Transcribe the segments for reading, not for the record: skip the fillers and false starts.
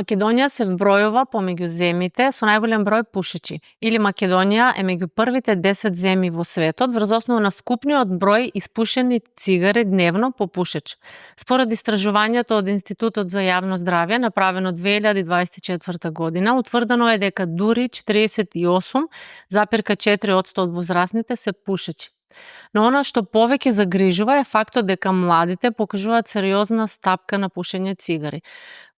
Македонија се вбројува помеѓу земјите со најголем број пушачи. Или Македонија е меѓу првите 10 земји во светот врз основа на вкупниот број испушени цигари дневно по пушач. Според истражувањето од Институтот за јавно здравје, направено 2024 година, утврдено е дека дури 48,4% од возрастните се пушачи. Но она што повеќе загрижува е фактот дека младите покажуваат сериозна стапка на пушење цигари.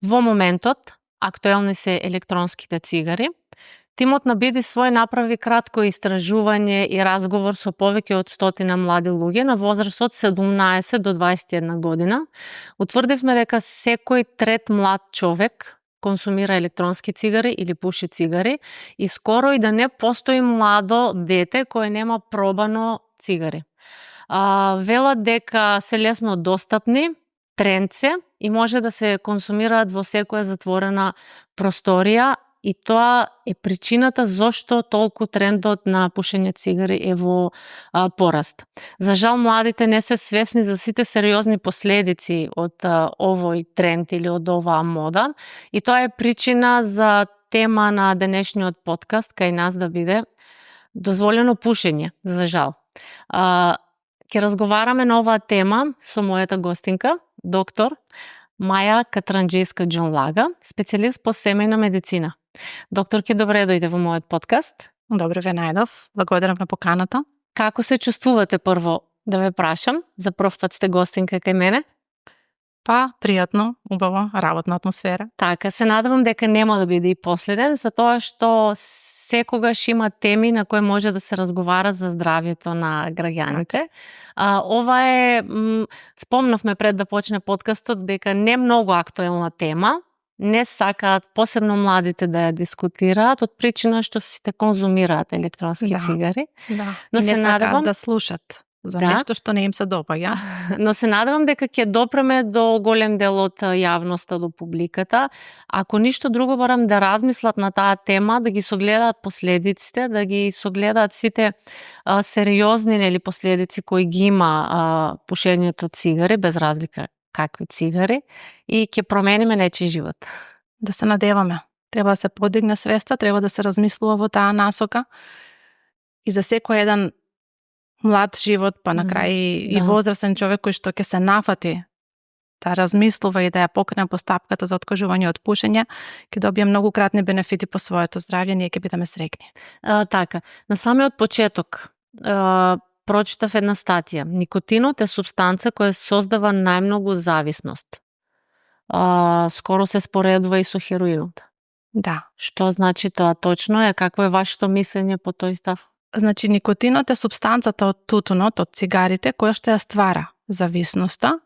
Во моментот, актуелни се електронските цигари. Тимот на Биди свој направи кратко истражување и разговор со повеќе од 100 млади луѓе на возраст од 17 до 21 година. Утврдивме дека секој трет млад човек консумира електронски цигари или пуши цигари и скоро и да не постои младо дете кое нема пробано цигари. Велат дека се лесно достапни, тренд се и може да се консумираат во секоја затворена просторија и тоа е причината зошто толку трендот на пушење цигари е во пораст. За жал, младите не се свесни за сите сериозни последици од овој тренд или од оваа мода и тоа е причина за тема на денешниот подкаст кај нас да биде дозволено пушење, за жал. Ќе разговараме на оваа тема со мојата гостинка, доктор Маја Катранџејска-Џонлага, специјалист по семејна медицина. Докторке, добре дојде во мојот подкаст. Добре ве најдов. Благодарам на поканата. Како се чувствувате прво да ве прашам? За прв пат сте гостинка кај мене. Па, пријатно, убаво, работна атмосфера. Така, се надевам дека нема да биде и последен, затоа што секогаш има теми на кои може да се разговара за здравјето на граѓаните. Ова е, спомнавме пред да почне подкастот, дека не многу актуелна тема, не сакаат посебно младите да ја дискутираат од причина што сите конзумираат електронски цигари. Да. Но и не се надевам да слушат за нешто што не им се допаѓа. Но се надевам дека ќе допреме до голем дел од јавноста, до публиката. Ако ништо друго, барам да размислат на таа тема, да ги согледаат последиците, да ги согледаат сите сериозни последици кои ги има пушењето цигари, без разлика какви цигари, и ќе промениме нечи живот. Да се надеваме. Треба да се подигне свеста, треба да се размислува во таа насока. И за секој еден млад живот, па на крај и возрастен човек кој што ќе се нафати да размислува и да ја покрене постапката за откажување од пушење, ќе добие многукратни бенефити по своето здравје, ние ќе бидеме среќни. Така, на самиот почеток прочитав една статија. Никотинот е супстанца која создава најмногу зависност. Скоро се споредува и со хероинот. Да. Што значи тоа точно е? Какво е вашето мислење по тој став? Значи, никотинот е супстанцата од тутунот, од цигарите, која што ја ствара зависноста,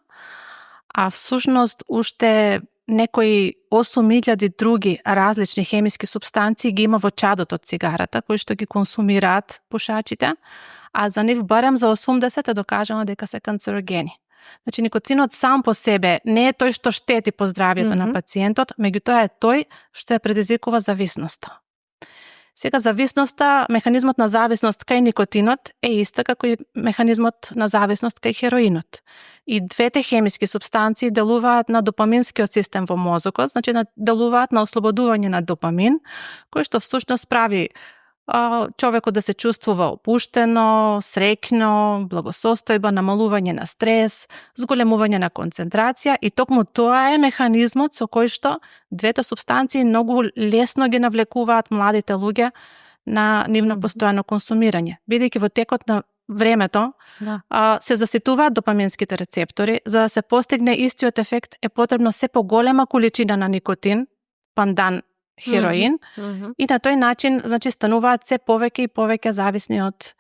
а всушност уште некои 8.000 други различни хемиски супстанции ги има во чадот од цигарата, кои што ги консумираат пушачите, а за нив барем за 80 е докажано дека се канцерогени. Значи, никотинот сам по себе не е тој што штети по здравјето на пациентот, меѓутоа е тој што ја предизвикува зависноста. Сега, зависноста, механизмот на зависност кај никотинот е иста како и механизмот на зависност кај хероинот. И двете хемиски супстанции делуваат на допаминскиот систем во мозокот, значи делуваат на ослободување на допамин, кој што всушност прави човекот да се чувствува опуштено, среќно, благосостојба, намалување на стрес, зголемување на концентрација и токму тоа е механизмот со кој што двете супстанции многу лесно ги навлекуваат младите луѓе на нивно постојано консумирање. Бидејќи во текот на времето се заситуваат допаминските рецептори, за да се постигне истиот ефект е потребно се поголема количина на никотин, пандан хероин, и на тој начин, значи, стануваат се повеќе и повеќе зависни од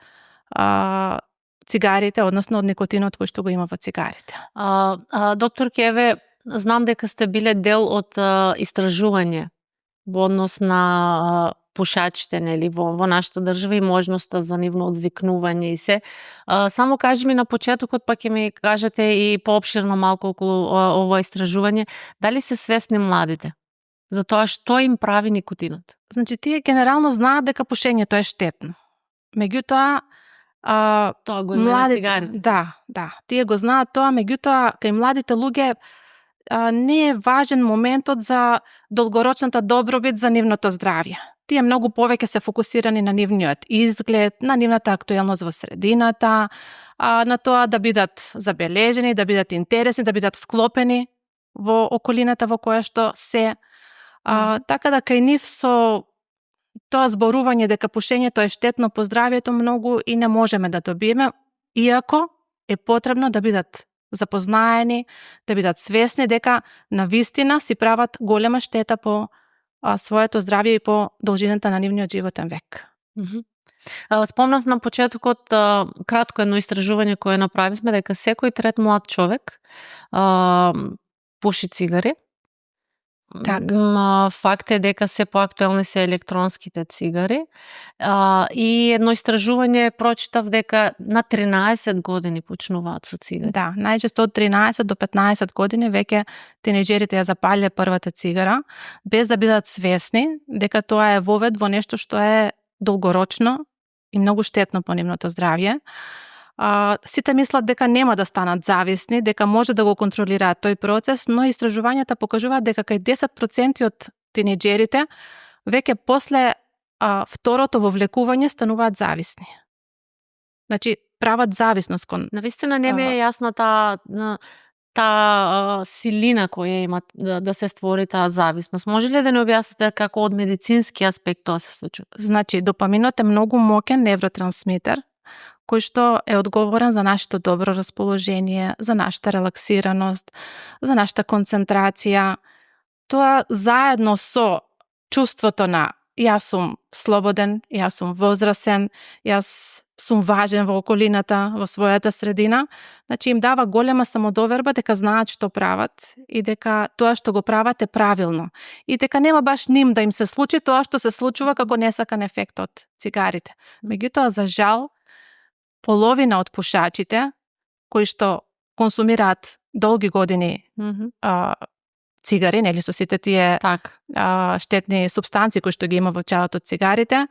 цигарите, односно од никотинот кој што го има во цигарите. Доктор Кеве, знам дека сте биле дел од истражување во однос на пушачите, нели, во нашата држава и можноста за нивно одвикнување и се. Само кажи ми на почетокот, па ќе ми кажете и поопширно малку околу ова истражување, дали се свесни младите за тоа што им прави никотинот? Значи, тие генерално знаат дека пушењето е штетно. Меѓутоа, тоа го има на цигарите. Да, тие го знаат тоа, меѓутоа, кај младите луѓе не е важен моментот за долгорочната добробит за нивното здравје. Тие многу повеќе се фокусирани на нивниот изглед, на нивната актуелност во средината, на тоа да бидат забележени, да бидат интересни, да бидат вклопени во околината во која што се. Така да кај нив со тоа зборување дека пушењето е штетно по здравјето многу и не можеме да добиеме, иако е потребно да бидат запознаени, да бидат свесни дека навистина си прават голема штета по своето здравје и по должината на нивниот животен век. Спомнав на почетокот кратко едно истражување кое направивме, дека секој трет млад човек пуши цигари. Факт е дека се поактуелни се електронските цигари. И едно истражување прочитав дека на 13 години почнуваат со цигари. Да, најчесто од 13 до 15 години веќе тинеџерите ја запалиле првата цигара, без да бидат свесни дека тоа е вовед во нешто што е долгорочно и многу штетно по нивното здравје. Сите мислат дека нема да станат зависни, дека може да го контролираат тој процес, но истражувањата покажуваат дека кај 10% од тинеџерите веќе после второто вовлекување стануваат зависни. Значи, прават зависност кон... Навистина не ми е јасна таа силина која има да се створи таа зависност. Може ли да не објасните како од медицински аспект тоа се случува? Значи, допаминот е многу моќен невротрансмитер, кој што е одговорен за нашето добро расположение, за нашата релаксираност, за нашата концентрација. Тоа заедно со чувството на јас сум слободен, јас сум возрасен, јас сум важен во околината, во својата средина, значи им дава голема самодоверба дека знаат што прават и дека тоа што го прават е правилно. И дека нема баш ним да им се случи тоа што се случува како несакан ефект од цигарите. Меѓутоа, за жал, половина од пушачите, кои што консумираат долги години цигари, нели со сите тие штетни супстанции кои што ги има во челото од цигарите,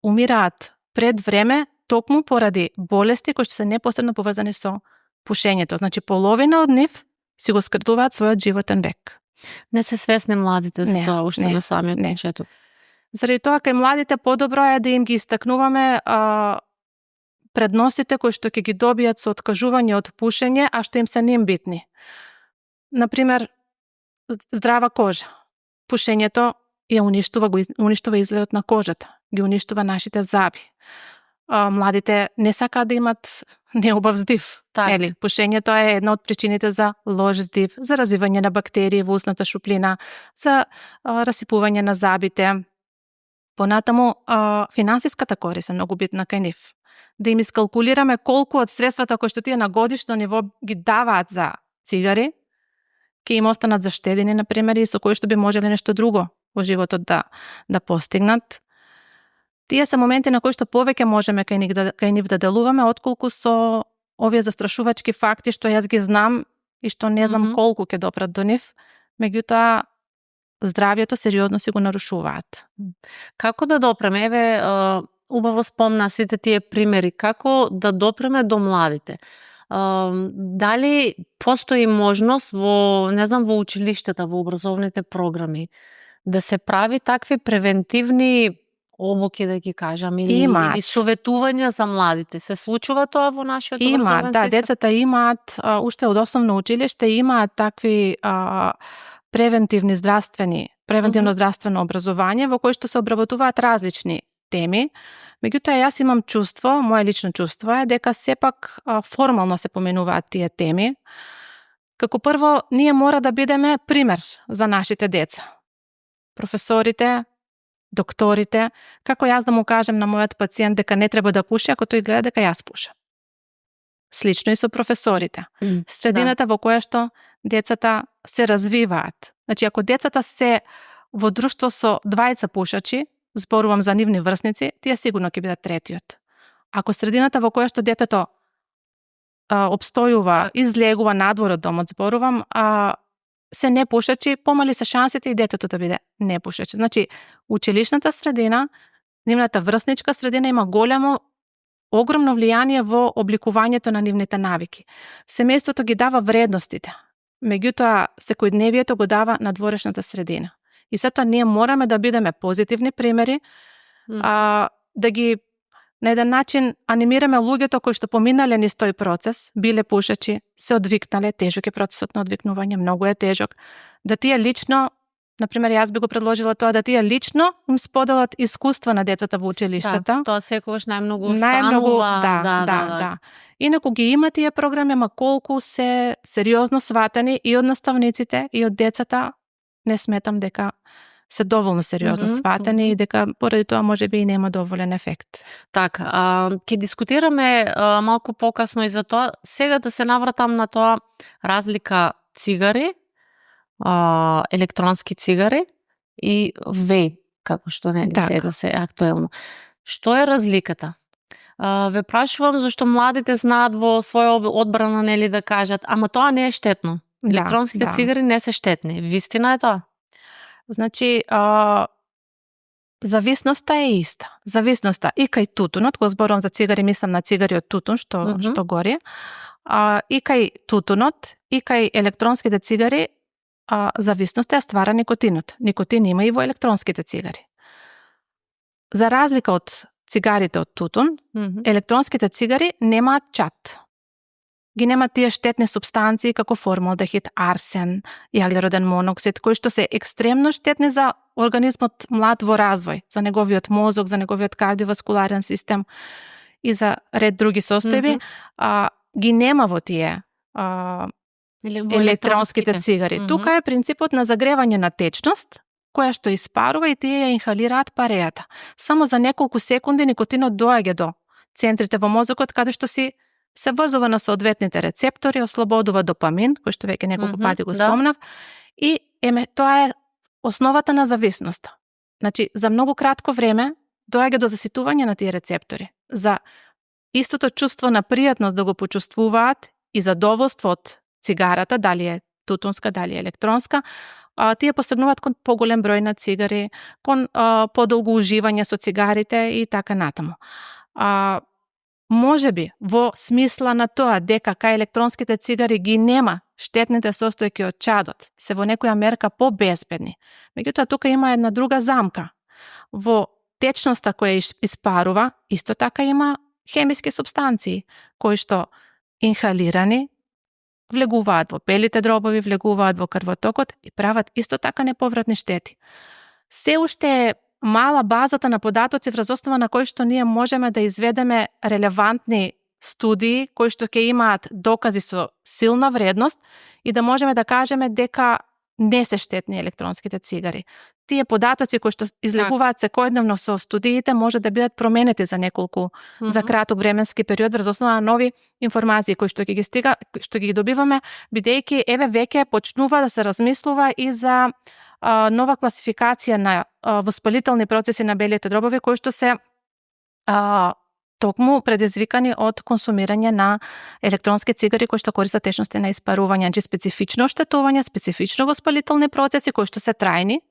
умираат пред време токму поради болести кои што се непосредно поврзани со пушењето. Значи, половина од нив си го скратуваат својот животен век. Не се свесни младите за тоа уште на самиот почеток. Заради тоа кај младите подобро е да им ги истакнуваме предностите кои што ќе ги добијат со откажување од пушење, а што им се ним битни. Например, здрава кожа. Пушењето ја уништува изгледот на кожата, ги уништува нашите заби. Младите не сакаат да имат неубав здив. Ели, пушењето е една од причините за лош здив, за развивање на бактерии во устната шуплина, за расипување на забите. Понатаму, финансиската корист е многу битна кај нив. Да им искалкулираме колку од средствата кои што тие на годишно ниво ги даваат за цигари, ќе им останат заштедени, например, и со кои што би можеле нешто друго во животот да постигнат. Тие се моменти на кои што повеќе можеме кај нив да делуваме, отколку со овие застрашувачки факти што јас ги знам и што не знам колку ќе допрат до нив, меѓутоа здравјето сериозно си го нарушуваат. Како да допреме? Еве, убаво спомна сите тие примери. Како да допреме до младите? Дали постои можност во, не знам, во училиштата, во образовните програми, да се прави такви превентивни обуки, да ги кажам, или советувања за младите? Се случува тоа во нашиот образовен систем? Децата имаат, уште од основно училиште, имаат такви превентивно здравствено образование во кои што се обработуваат различни теми. Меѓутоа, јас имам чувство, моје лично чувство е дека сепак формално се поменуваат тие теми. Како прво, ние мора да бидеме пример за нашите деца. Професорите, докторите, како јас да му кажем на мојот пациент дека не треба да пуши ако тој гледа дека јас пушам. Слично и со професорите. Средината во која што децата се развиваат. Значи, ако децата се во друштво со двајца пушачи, зборувам за нивни врсници, тие сигурно ќе бидат третиот. Ако средината во која што детето обстојува, излегува надвор од домот, зборувам, се непушачи, помали се шансите и детето да биде непушач. Значи, училишната средина, нивната врсничка средина има огромно влијание во обликувањето на нивните навики. Семејството ги дава вредностите. меѓутоа секојдневието го дава надворешната средина. И сето ние мораме да бидеме позитивни примери, да ги на еден начин анимираме луѓето кои што поминале низ тој процес, биле пушачи, се одвикнале, тежок е процесот на одвикнување, многу е тежок, да тие лично, например, јас би го предложила тоа, да тие лично им споделат искуства на децата во училиштата. Да, тоа секогаш најмногу останува. Да. Инаку ги има тие програми, ама колку се сериозно сватени и од наставниците и од децата, не сметам дека се доволно сериозно сватени и дека поради тоа можеби и нема доволен ефект. Така, ќе дискутираме малку покасно и за тоа. Сега да се навратам на тоа разлика цигари, електронски цигари и веј, како што сега се актуелно. Што е разликата? Ве прашувам зашто младите знаат во своја одбрана да кажат, ама тоа не е штетно. Електронските цигари не се штетни. Вистина е тоа? Значи, зависноста е иста. Зависноста и кај тутунот, кога зборувам за цигари, мислам на цигари од тутун, што гори, и кај тутунот, и кај електронските цигари, зависноста ја ствара никотинот. Никотин има и во електронските цигари. За разлика од цигарите од тутун, електронските цигари немаат чад. Ги нема тие штетни супстанции како формалдехид, арсен, јаглероден моноксид, кои што се екстремно штетни за организмот млад во развој, за неговиот мозок, за неговиот кардиоваскуларен систем и за ред други состојби, ги нема во тие електронските цигари. Тука е принципот на загревање на течност, која што испарува и тие ја инхалираат парејата. Само за неколку секунди никотинот доаѓа до центрите во мозокот, каде што се врзува на соодветните рецептори, ослободува допамин, кој што веќе неколку пати го спомнав, и тоа е основата на зависноста. Значи, за многу кратко време доаѓа до заситување на тие рецептори. За истото чувство на пријатност да го почувствуваат и задоволство од цигарата, дали е тутунска, дали е електронска, тие посегнуваат кон поголем број на цигари, кон подолго уживање со цигарите и така натаму. Можеби во смисла на тоа дека кај електронските цигари ги нема штетните состојки од чадот, се во некоја мерка побезбедни. Меѓутоа тука има една друга замка. Во течноста која испарува, исто така има хемиски супстанции кои што инхалирани влегуваат во белите дробови, влегуваат во крвотокот и прават исто така неповратни штети. Се уште е мала базата на податоци врз основа на кои што ние можеме да изведеме релевантни студии кои што ќе имаат докази со силна вредност и да можеме да кажеме дека не се штетни електронските цигари. Тие податоци кои што излегуваат секојдневно со студиите може да бидат променети за неколку, за краток временски период врз основа на нови информации кои што ќе ги добиваме, бидејќи веќе почнува да се размислува и за нова класификација на воспалителни процеси на белите дробови кои што се токму предизвикани од консумирање на електронски цигари кои што користат течности на испарување, значи специфично оштетување, специфично воспалителни процеси кои што се трајни,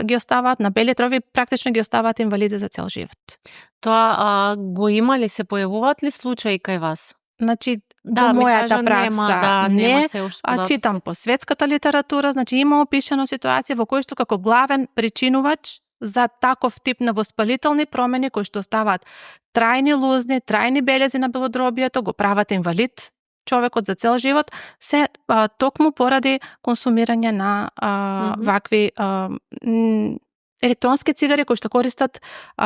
ги оставаат на белите дробови, практично ги оставаат инвалиди за цел живот. Тоа го има ли, се појавуваат ли случаи кај вас? Значи, во мојата пракса не, читам по светската литература, значи има опишано ситуација во кој што како главен причинувач за таков тип на воспалителни промени кои што оставаат трајни лузни, трајни белези на белодробието, го прават инвалид човекот за цел живот, се токму поради консумирање на вакви електронски цигари кои што користат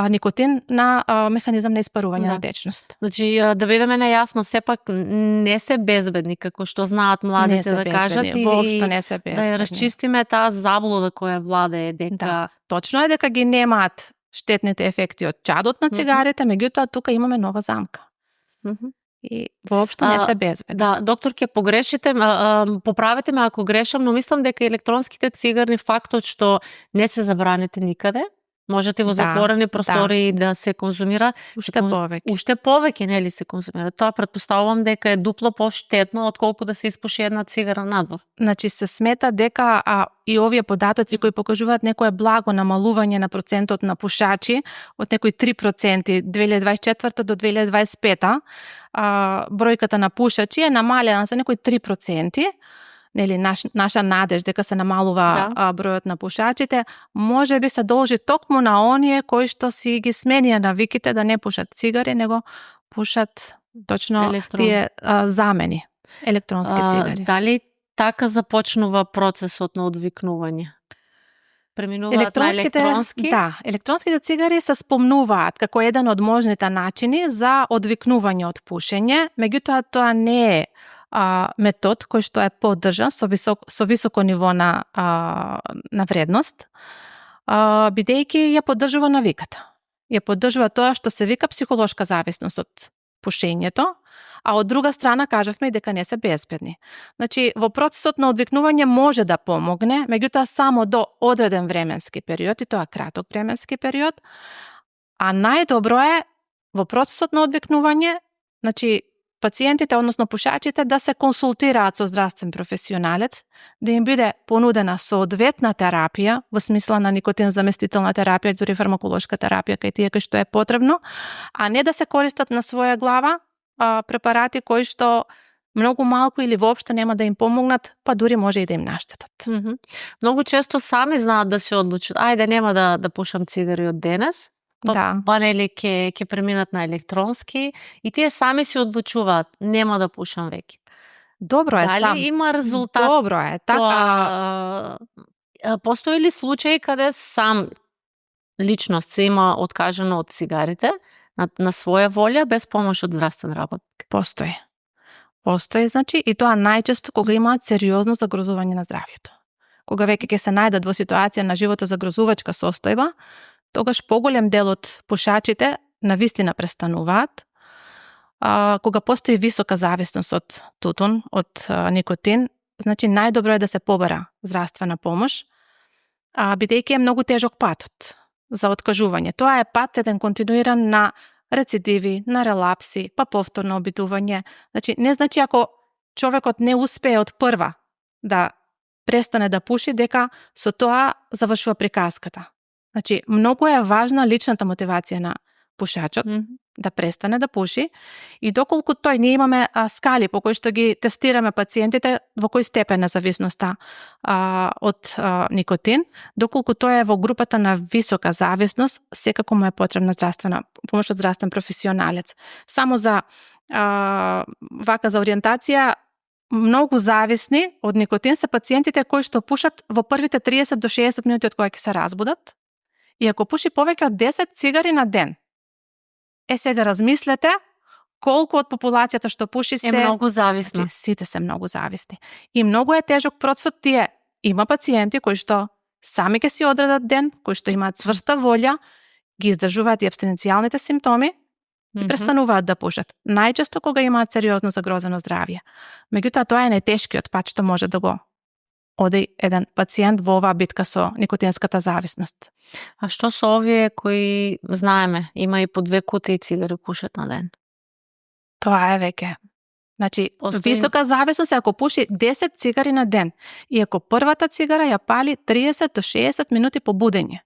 никотин на механизам на испарување на течност. Значи, да бидеме најасно, сепак не се безбедни, како што знаат младите да кажат, и воопшто не се безбедни. Да ја расчистиме таа заблуда која владее дека... Точно е дека ги немаат штетните ефекти од чадот на цигарите, меѓутоа тука имаме нова замка. И воопшто не се безбедни. Да, доктор, ќе погрешите, поправете ме ако грешам, но мислам дека електронските цигари фактот што не се забраните никаде, Можете во затворени простори да се конзумира Уште повеќе. Уште повеќе, нели, се конзумира. Тоа претпоставувам дека е дупло поштетно отколку да се испуши една цигара надвор. Значи се смета дека и овие податоци кои покажуваат некое благо намалување на процентот на пушачи од некои 3% 2024 до 2025, бројката на пушачи е намалена за некои 3%. Нели, наша надеж дека се намалува бројот на пушачите, може би се должи токму на оние кои што си ги сменија навиките да не пушат цигари, него пушат точно тие замени, електронски цигари. Дали така започнува процесот на одвикнување? Преминуваат на електронски? Да, електронските цигари се спомнуваат како еден од можните начини за одвикнување од пушење, меѓутоа тоа не е метод кој што е поддржан со високо ниво на вредност, бидејќи ја поддржува навиката. Ја поддржува тоа што се вика психолошка зависност од пушењето, а од друга страна кажавме и дека не се безбедни. Значи, во процесот на одвикнување може да помогне, меѓутоа само до одреден временски период, и тоа краток временски период, а најдобро е во процесот на одвикнување, значи, пациентите, односно пушачите, да се консултираат со здравствен професионалец, да им биде понудена соодветна терапија, во смисла на никотин заместителна терапија, дури фармаколошка терапија, кај тие кај што е потребно, а не да се користат на своја глава препарати кои што многу малку или воопшто нема да им помогнат, па дури може и да им наштетат. Многу често сами знаат да се одлучат, ајде нема да пушам цигари од денес, па нели ќе преминат на електронски и тие сами се одлучуваат, нема да пушам веќе. Добро е сам. Дали има резултат? Добро е, така. Постои ли случаи каде сам личност се има откажано од цигарите на своја волја без помош од здравствен работник? Постои, значи, и тоа најчесто кога имаат сериозно загрозување на здравјето. Кога веќе ќе се најдат во ситуација на животозагрозувачка состојба, тогаш поголем дел од пушачите навистина престануваат. Кога постои висока зависност од тутун, од никотин, значи најдобро е да се побара здравствена помош, бидејќи е многу тежок патот за откажување. Тоа е пат еден континуиран на рецидиви, на релапси, па повторно обидување. Значи, не значи ако човекот не успее од прва да престане да пуши, дека со тоа завршува приказката. Значи, многу е важна личната мотивација на пушачот да престане да пуши и доколку тој, ние имаме скали по кои што ги тестираме пациентите во кој степен на зависноста од никотин, доколку тој е во групата на висока зависност, секако му е потребна здравствена помош од здравствен професионалец. Само за вака за ориентација, многу зависни од никотин се пациентите кои што пушат во првите 30 до 60 минути од кога ќе се разбудат, и ако пуши повеќе од 10 цигари на ден. Сега размислете колку од популацијата што пуши е многу зависна. Значи, сите се многу зависни. И многу е тежок процесот. Тие има пациенти кои што сами ќе си одредат ден, кои што имаат цврста волја, ги издржуваат и абстиненцијалните симптоми и престануваат да пушат. Најчесто кога имаат сериозно загрозено здравје. Меѓутоа, тоа е најтешкиот пат што може да го оди еден пациент во оваа битка со никотинската зависност. А што со овие кои знаеме, има и по 2 кутии цигари пушат на ден? Тоа е веќе. Значи, висока зависност е ако пуши 10 цигари на ден и ако првата цигара ја пали 30 до 60 минути по будење.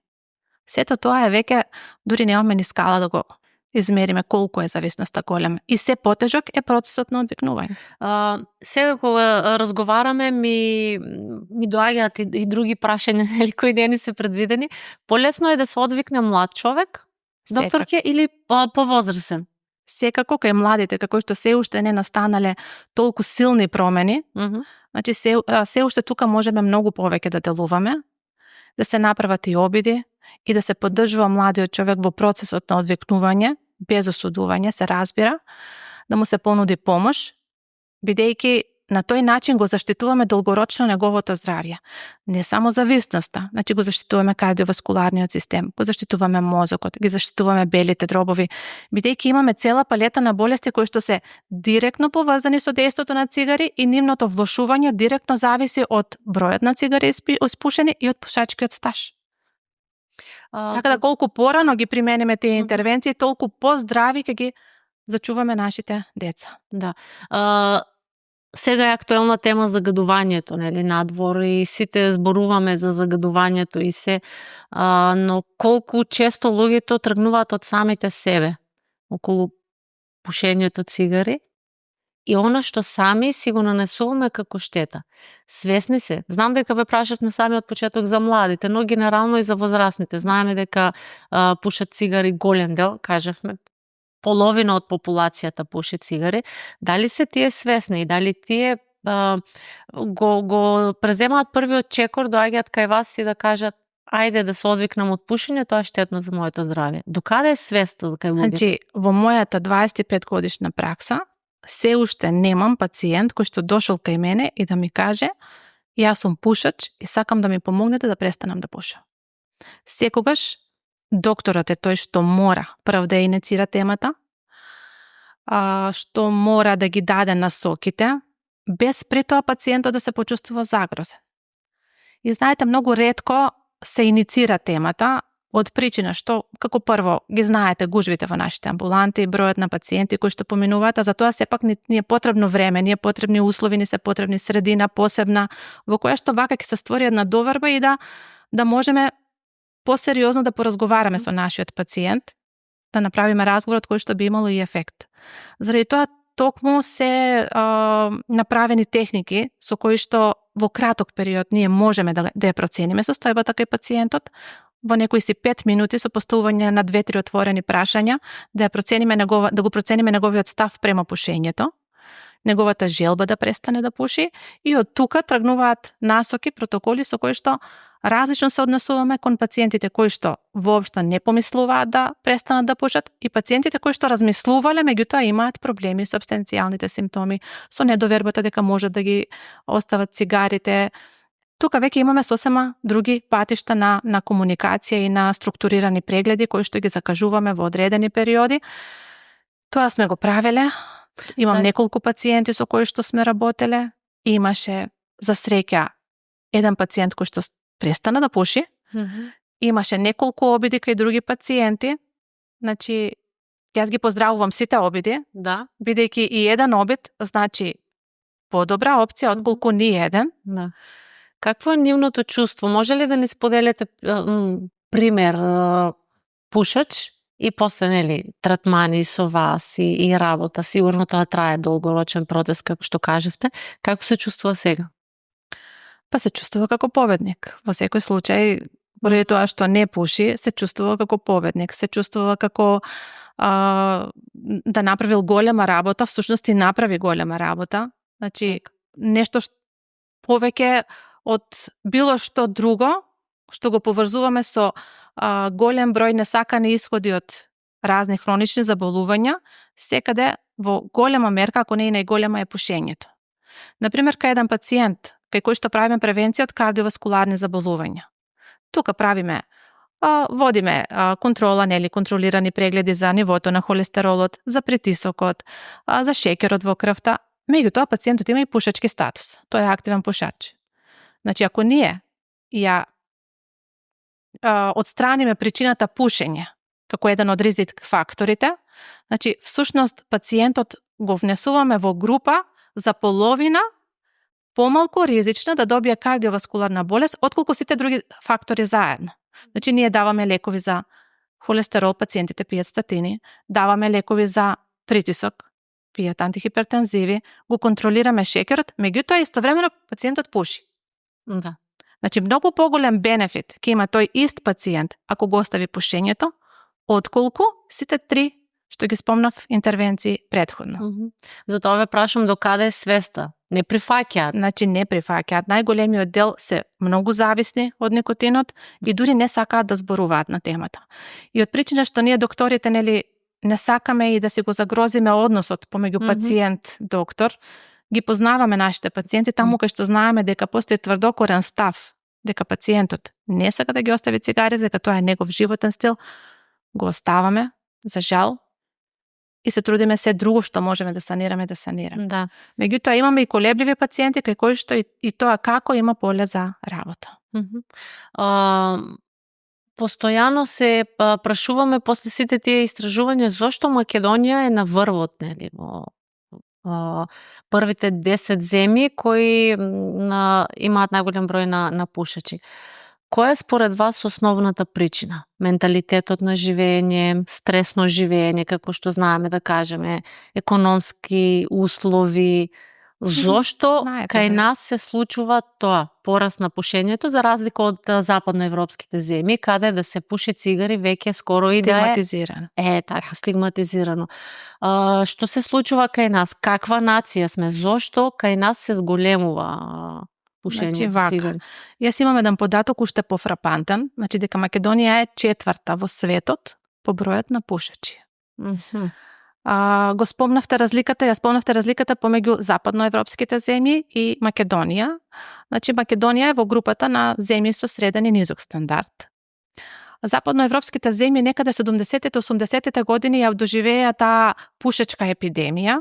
Сето тоа е веќе, дури немаме ни скала да го измериме колку е зависноста голема. И се потежок е процесот на одвикнување. Сега кога разговараме ми доаѓаат и други прашања, нели, кои не ни се предвидени. Полесно е да се одвикне млад човек, докторке, или повозрасен? Секако кај младите, како што се уште не настанале толку силни промени, значи се уште тука можеме многу повеќе да делуваме, да се направат и обиди и да се поддржува младиот човек во процесот на одвикнување, без осудување, се разбира, да му се понуди помош, бидејќи на тој начин го заштитуваме долгорочно неговото здравје. Не само зависноста, значи го заштитуваме кардиоваскуларниот систем, го заштитуваме мозокот, ги заштитуваме белите дробови, бидејќи имаме цела палета на болести кои што се директно поврзани со дејството на цигари и нивното влошување директно зависи од бројот на цигари испушени и од пушачкиот стаж. Така да колку порано ги примениме тие интервенции, толку поздрави ќе ги зачуваме нашите деца. Да. Сега е актуелна тема загадувањето, нели, надвор и сите зборуваме за загадувањето и се, но колку често луѓето тргнуваат од самите себе околу пушењето цигари и она што сами си го нанесуваме како штета. Свесни се. Знам дека ве прашавме сами од почеток за младите, но генерално и за возрастните. Знаеме дека пушат цигари голем дел, кажавме, половина од популацијата пуши цигари. Дали се тие свесни и дали тие го преземаат првиот чекор, доаѓаат кај вас и да кажат ајде да се одвикнам од пушење, тоа е штетно за моето здравје. Докаде е свеста кај луѓето? Значи, во мојата 25 годишна пракса, се уште немам пациент кој што дошол кај мене и да ми каже јас сум пушач и сакам да ми помогнете да престанам да пушам. Секогаш докторот е тој што мора прв да иницира темата, што мора да ги даде насоките, без при тоа пациентот да се почувствува загрозен. И знаете, многу ретко се иницира темата од причина што, како прво, ги знаете гужвите во нашите амбуланти, бројот на пациенти кои што поминуваат, а за тоа сепак ни е потребно време, ни е потребни услови, ни се потребни средина посебна, во која што вака ќе се створи една доверба и да можеме посериозно да поразговараме со нашиот пациент, да направиме разговорот кој што би имало и ефект. Заради тоа токму се направени техники со кои што во краток период ние можеме да ја процениме состојбата кај пациентот, во некои си 5 минути со поставување на 2-3 отворени прашања, да го процениме неговиот став према пушењето, неговата желба да престане да пуши и од тука тргнуваат насоки, протоколи со кои што различно се однесуваме кон пациентите кои што воопшто не помислуваат да престанат да пушат и пациентите кои што размислувале, меѓутоа имаат проблеми со абстенцијалните симптоми, со недовербата дека можат да ги остават цигарите. Тука веќе имаме сосема други патишта на комуникација и на структурирани прегледи кои што ги закажуваме во одредени периоди. Тоа сме го правеле. Имам неколку пациенти со кои што сме работеле. Имаше, за среќа, еден пациент кој што престана да пуши. Имаше неколку обиди кај други пациенти. Значи, јас ги поздравувам сите обиди, бидејќи и еден обид значи подобра опција отколку ни еден. Да. Какво е нивното чувство? Може ли да ни споделите пример пушач и после, нели, третмани со вас и работа? Сигурно тоа трае долгорочен процес, како што кажевте. Како се чувствува сега? Па се чувствува како победник. Во секој случај, поради тоа што не пуши, се чувствува како победник. Се чувствува како да направил голема работа, всушност и направи голема работа. Значи, нешто повеќе од било што друго, што го поврзуваме со голем број несакани исходи од разни хронични заболувања, секаде во голема мерка, ако не и најголема е пушењето. Например, кај еден пациент, кај кој што правиме превенција од кардиоваскуларни заболувања. Тука правиме, водиме контрола, нели, контролирани прегледи за нивото на холестеролот, за притисокот, за шеќерот во крвта. Меѓутоа, пациентот има и пушачки статус. Тој е активен пушач. Значи, ако ние ја отстраниме причината пушење како еден од ризик факторите, значи, всушност, пациентот го внесуваме во група за половина помалку ризична да добие кардиоваскуларна болест, отколку сите други фактори заедно. Значи, ние даваме лекови за холестерол, пациентите пијат статини, даваме лекови за притисок, пијат антихипертензиви, го контролираме шеќерот, меѓутоа истовремено пациентот пуши. Да. Значи, многу поголем бенефит ќе има тој ист пациент ако го остави пушењето, отколку сите три што ги спомнав интервенции претходно. Затоа ве прашам докаде е свеста. Не прифаќаат. Значи, не прифаќаат. Најголемиот дел се многу зависни од никотинот и дури не сакаат да зборуваат на темата. И од причина што ние докторите, нели, не сакаме и да си го загрозиме односот помеѓу пациент-доктор, ги познаваме нашите пациенти таму кај што знаеме дека постои тврдокорен став, дека пациентот не сака да ги остави цигарите, дека тоа е негов животен стил, го оставаме, за жал, и се трудиме се друго што можеме да санираме. Да. Меѓутоа имаме и колебливи пациенти кај кои што и тоа како има поле за работа. постојано се прашуваме после сите тие истражувања зошто Македонија е на врвот, нели, во првите 10 земји кои имаат најголем број на пушачи. Која е според вас основната причина? Менталитетот на живење, стресно живење, како што знаеме да кажеме, економски услови? Зошто кај нас се случува тоа, пораст на пушењето, за разлика од западноевропските земји, каде да се пуши цигари веќе скоро и да е стигматизирано. Така, стигматизирано. Што се случува кај нас? Каква нација сме? Зошто кај нас се зголемува пушење цигари? Јас имам еден податок уште пофрапантен, значи дека Македонија е 4-та во светот по бројот на пушачи. Го спомнавте разликата, помеѓу западноевропските земји и Македонија. Значи Македонија е во групата на земји со среден и низок стандард. Западноевропските земји некаде 70-те, 80-те години ја доживеа таа пушечка епидемија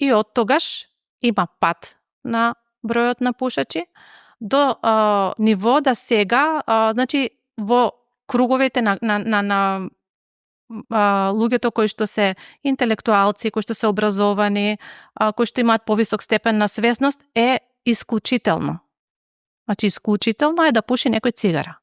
и од тогаш има пад на бројот на пушачи до ниво да сега, значи во круговите на луѓето кои што се интелектуалци, кои што се образовани, кои што имаат повисок степен на свесност, е исклучително. Значи, исклучително е да пуши некој цигара.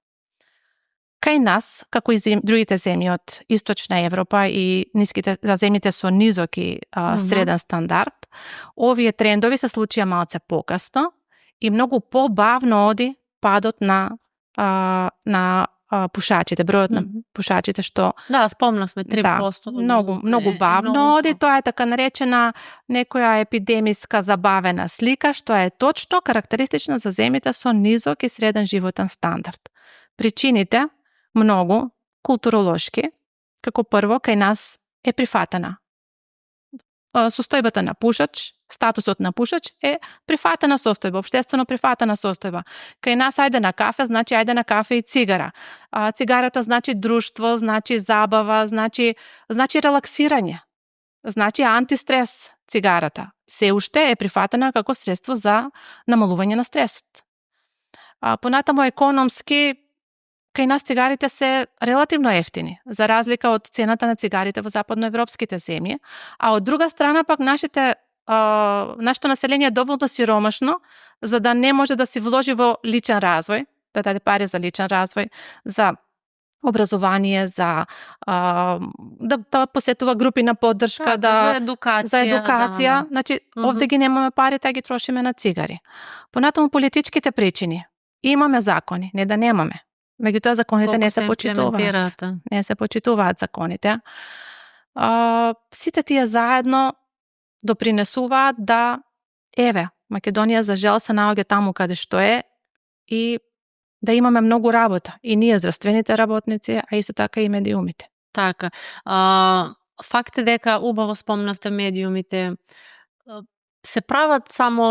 Кај нас, како и другите земји од Источна Европа и земјите со низок и среден стандард, овие трендови се случија малце покасно и многу побавно оди падот на пушачите, бројот на пушачите што... Да, спомнавме 3%. Многу бавно оди, тоа е така наречена некоја епидемиска забавена слика, што е точно карактеристична за земјите со низок и среден животен стандард. Причините многу културолошки, како прво кај нас е прифатена. Состојбата на пушач, статусот на пушач е прифатена состојба, општествено прифатена состојба. Кај нас ајде на кафе, значи ајде на кафе и цигара. Цигарата значи друштво, значи забава, значи релаксирање. Значи антистрес цигарата. Се уште е прифатена како средство за намалување на стресот. Понатамо економски, кај нас цигарите се релативно ефтини, за разлика од цената на цигарите во западноевропските земји, а од друга страна пак нашето население е доволно сиромашно за да не може да си вложи во личен развој, да даде пари за личен развој, за образование, за да посетува групи на поддршка, за едукација. Да. Значи, овде ги немаме пари, та ги трошиме на цигари. Понатаму политичките причини. Имаме закони, не да немаме. Меѓутоа законите не се почитуваат. Не се почитуваат законите. Сите тие заедно допринесуваат да Македонија за жал се наоѓа таму каде што е и да имаме многу работа. И ние здравствените работници, а исто така и медиумите. Така. Факт е дека убаво спомнавте медиумите. Се прават само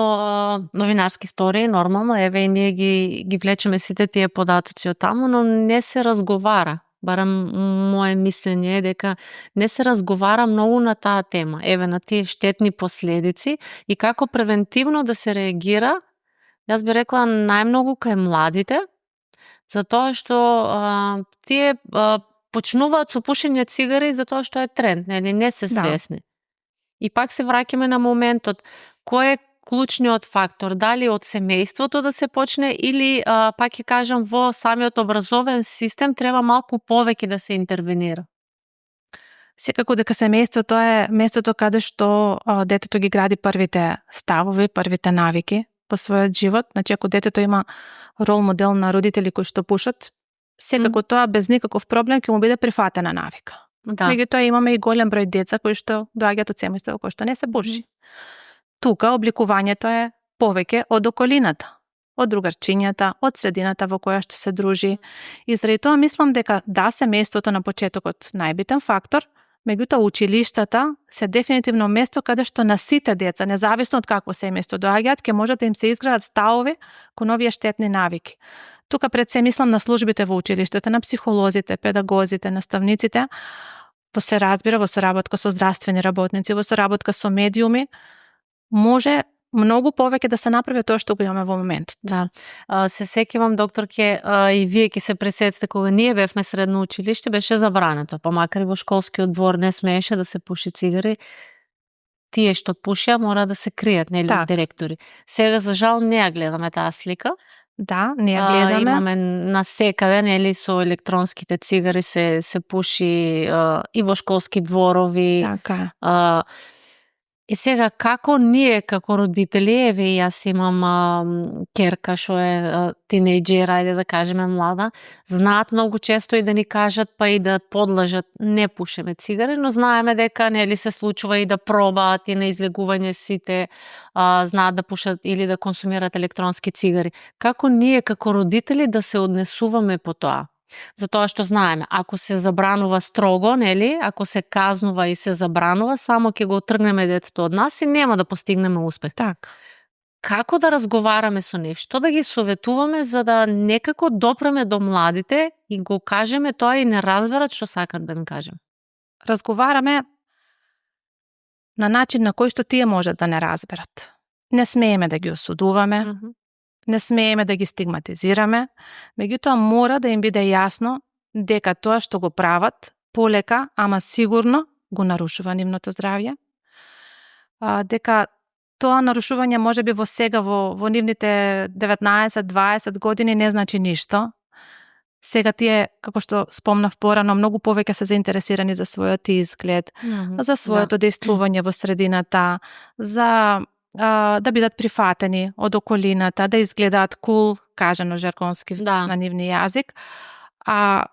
новинарски истории, нормално, и ние ги влечеме сите тие податоци од таму, но не се разговара. Барам моje мислење е дека не се разговара многу на таа тема, на тие штетни последици и како превентивно да се реагира. Јас би рекла најмногу кај младите, затоа што тие почнуваат со пушење цигари затоа што е тренд, не се свесни. И пак се враќаме на моментот, кој е клучниот фактор, дали од семејството да се почне или, пак ќе кажам, во самиот образовен систем треба малку повеќе да се интервенира? Секако дека семејството е местото каде што детето ги гради првите ставови, првите навики по својот живот. Значи, ако детето има рол модел на родители кои што пушат, секако тоа без никаков проблем ќе му биде прифатена навика. Да. Меѓутоа имаме и голем број деца кои што доаѓаат од семејство кои што не се пуши. Тука обликувањето е повеќе од околината, од другарчињата, од средината во која што се дружи. И заради тоа мислам дека семејството на почетокот најбитен фактор, меѓутоа училиштата се дефинитивно место каде што на сите деца, независно од какво семејство доаѓаат, ќе можат да им се изградат ставови кон овие штетни навики. Тука пред се мислам на службите во училиштата, на психолозите, педагозите, наставниците, во соработка со здравствени работници, во соработка со медиуми, може многу повеќе да се направи тоа што го имаме во моментот. Да. Се сеќавам, докторке, и вие ќе се пресетите кога ние бевме средно училиште, беше забрането, па макар и во школскиот двор не смееше да се пуши цигари, тие што пушеа мора да се кријат, нели, Так. директори. Сега за жал не ја гледаме таа слика. Да, не ја гледаме. Имаме насекаде, нели, со електронските цигари се пуши и во школски дворови. Така. И сега, како ние како родители, еве и јас имам керка што е тинејџер, ајде да кажеме млада, знаат многу често и да ни кажат, па и да подлажат, не пушеме цигари, но знаеме дека нели се случува и да пробаат и на излегување сите знаат да пушат или да консумират електронски цигари. Како ние како родители да се однесуваме по тоа? Затоа што знаеме, ако се забранува строго, нели, ако се казнува и се забранува, само ќе го отргнеме детето од нас и нема да постигнеме успех. Так. Како да разговараме со нив? Што да ги советуваме за да некако допреме до младите и го кажеме тоа и не разберат што сакат да им кажем? Разговараме на начин на кој што тие можат да не разберат. Не смееме да ги осудуваме, не смееме да ги стигматизираме, меѓутоа мора да им биде јасно дека тоа што го прават полека, ама сигурно го нарушува нивното здравје, дека тоа нарушување можеби во сега во нивните 19-20 години не значи ништо. Сега тие, како што спомнав порано, многу повеќе се заинтересирани за својот изглед, за своето дејствување во средината, за да бидат прифатени од околината, да изгледаат кул, кажано жаргонски на нивни јазик. А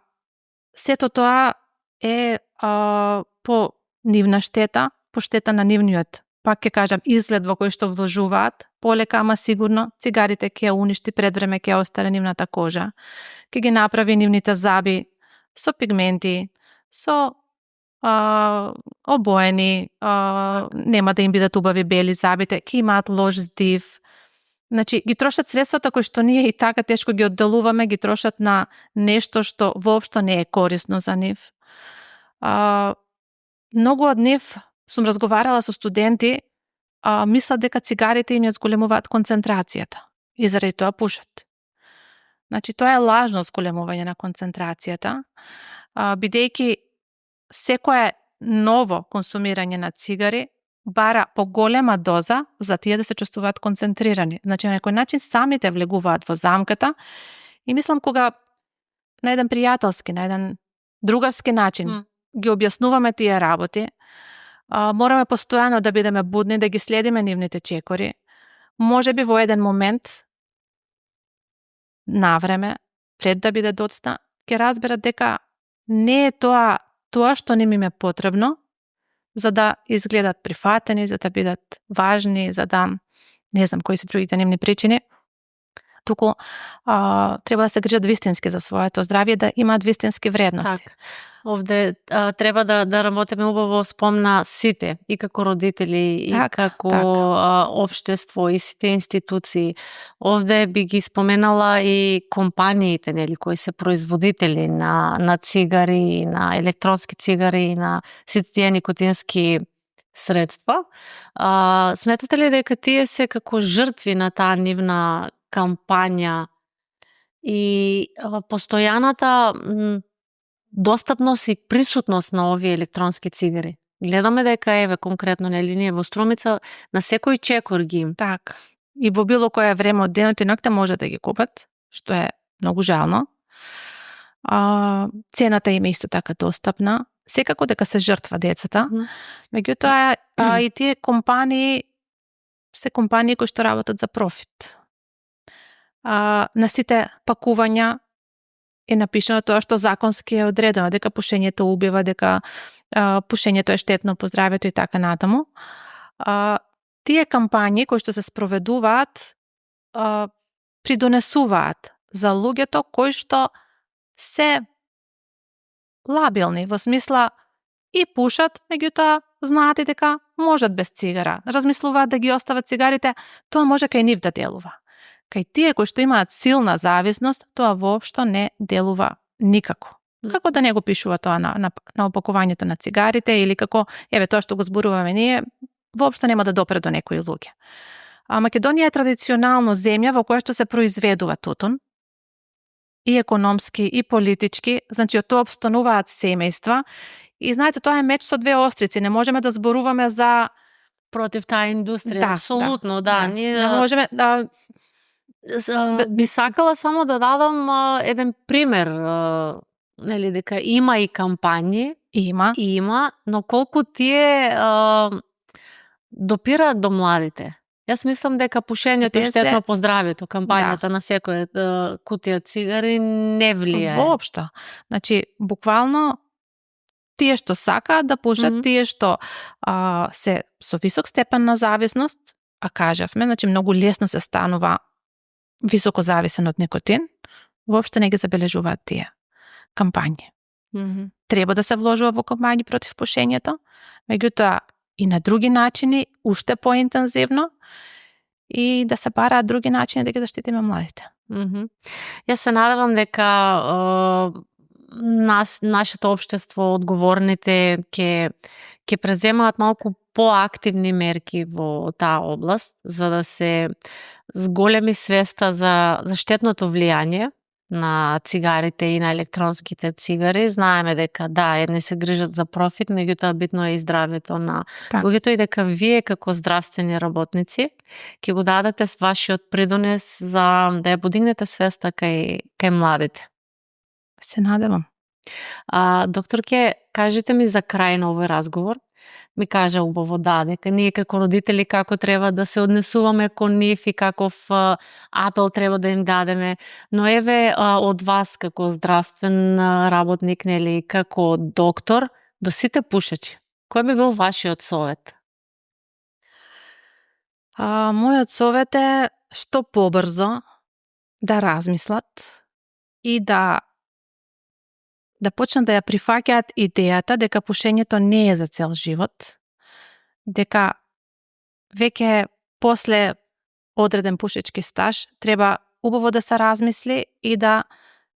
сето тоа е по нивна штета, по штета на нивниот, пак ќе кажам, изглед во кој што вложуваат, полека, ама сигурно, цигарите ќе уништи пред време, ќе остане нивната кожа, ќе ги направи нивните заби со пигменти, со обоени, нема да им бидат убави бели забите, ќе имаат лош здив. Значи, ги трошат средствата кои што ние и така тешко ги одделуваме, ги трошат на нешто што воопшто не е корисно за нив. Многу од нив, сум разговарала со студенти, мислат дека цигарите им ја зголемуваат концентрацијата и заради тоа пушат. Значи, тоа е лажно зголемување на концентрацијата, бидејќи секое ново консумирање на цигари бара поголема доза за тие да се чувствуваат концентрирани. Значи, на некој начин самите влегуваат во замката и мислам кога на еден пријателски, на еден другарски начин ги објаснуваме тие работи, мораме постојано да бидеме будни, да ги следиме нивните чекори. Можеби во еден момент, навреме, пред да биде доцна, ќе разберат дека не е тоа што ним им е потребно, за да изгледат прифатени, за да бидат важни, за да, не знам кои се другите нивни причини, туку треба да се грижат вистински за своето здравје, да имаат вистински вредности. Так. Овде треба да работиме убаво спомна сите, и како родители, и како општество, и сите институции. Овде би ги споменала и компаниите, нели, кои се производители на цигари, на електронски цигари, на сите тие никотински средства. Сметате ли дека тие се како жртви на таа нивна кампања и постојаната достапност и присутност на овие електронски цигари? Гледаме дека еве конкретно нели ние во Струмица на секој чекор ги им. Так. И во било кое време од денот и ноќта може да ги купат, што е многу жално. Цената им е исто така достапна. Секако дека се жртва децата. Меѓутоа и тие компании се компании кои што работат за профит. На сите пакувања е напишано тоа што законски е одредено, дека пушењето убива, дека пушењето е штетно по здравјето и така натаму. Тие кампањи кои што се спроведуваат придонесуваат за луѓето кои што се лабилни, во смисла и пушат, меѓутоа знаат и дека можат без цигара. Размислуваат да ги остават цигарите, тоа може кај нив да делува. Кај тие кои што имаат силна зависност, тоа воопшто не делува никако. Како да не го пишува тоа на опакувањето на цигарите или како, еве тоа што го зборуваме ние, воопшто нема да допре до некои луѓе. Македонија е традиционално земја во која што се произведува тутун, и економски, и политички, значи од тоа обстануваат семејства, и знаете, тоа е меч со две острици, не можеме да зборуваме за Против таа индустрија, Да, апсолутно, да. Ние не можеме би сакала само да дадам еден пример, нели, дека има и кампањи, има, но колку тие допираат до младите. Јас мислам дека пушењето е штетно по здравјето, кампањата на секоја кутија цигари не влијае. Воопшто. Значи, буквално тие што сакаат да пушат, тие што се со висок степен на зависност, а кажавме, значи многу лесно се станува високо зависен од никотин, воопшто не ги забележуваат тие кампањи. Треба да се вложува во кампањи против пушењето, меѓутоа и на други начини, уште поинтензивно, и да се бараат други начини да ги заштитиме младите. Јас се надевам дека нашето општество, одговорните ќе преземаат малку поактивни мерки во таа област, за да се зголеми свеста за штетното влијание на цигарите и на електронските цигари. Знаеме дека едни се грижат за профит, меѓутоа битно е и здравјето на луѓето, и дека вие како здравствени работници ќе го дадете вашиот придонес за да ја подигнете свеста кај младите. Се надевам. Докторке, кажете ми за крај на овој разговор. Ми кажа убаво дека ние како родители како треба да се однесуваме кон нив и каков апел треба да им дадеме. Но еве од вас како здравствен работник, нели, како доктор, до сите пушачи, кој би бил вашиот совет? Мојот совет е што побрзо да размислат и да почнат да ја прифаќаат идејата дека пушењето не е за цел живот, дека веќе после одреден пушечки стаж треба убаво да се размисли и да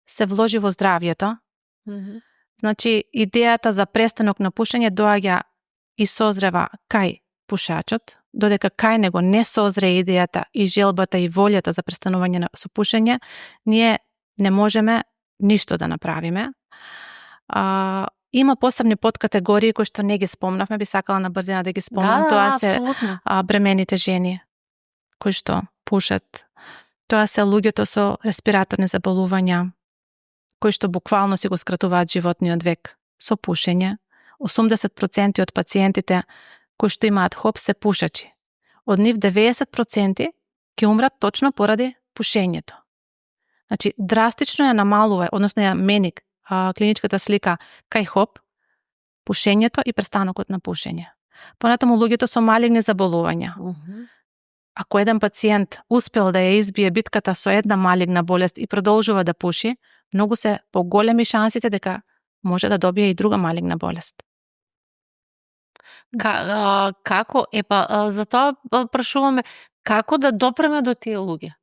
се вложи во здравјето. Значи, идејата за престанок на пушење доаѓа и созрева кај пушачот, додека кај него не созре идејата и желбата и волјата за престанување со пушење, ние не можеме ништо да направиме. Има посебни подкатегории кои што не ги спомнавме, би сакала на брзина да ги спомнам. Тоа се бремените жени кои што пушат. Тоа се луѓето со респираторни заболувања, кои што буквално си го скратуваат животниот век со пушење. 80% од пациентите кои што имаат ХОП се пушачи. Од нив 90% ќе умрат точно поради пушењето. Значи, драстично ја намалува, односно ја мени клиничката слика кај ХОП, пушењето и престанокот на пушење. Понатаму луѓето со малигни заболувања. Ако еден пациент успел да ја избие битката со една малигна болест и продолжува да пуши, многу се поголеми шансите дека може да добие и друга малигна болест. Како? Затоа прашуваме, како да допреме до тие луѓе?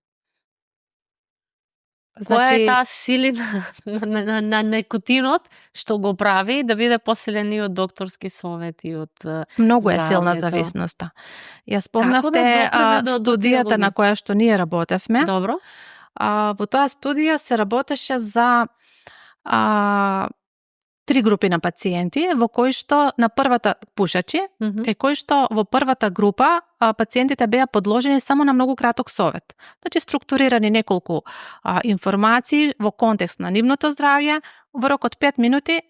Која е таа силина на никотинот што го прави да биде посилен и од докторски совет и од многу е силна зависноста. Ја спомнавте студијата на која што ние работевме. Добро. Во тоа студија се работеше за 3 групи на пациенти, во кои што на првата пушачи, кај кои што во првата група пациентите беа подложени само на многу краток совет. Значи, структурирани неколку информации во контекст на нивното здравје, во рок од 5 минути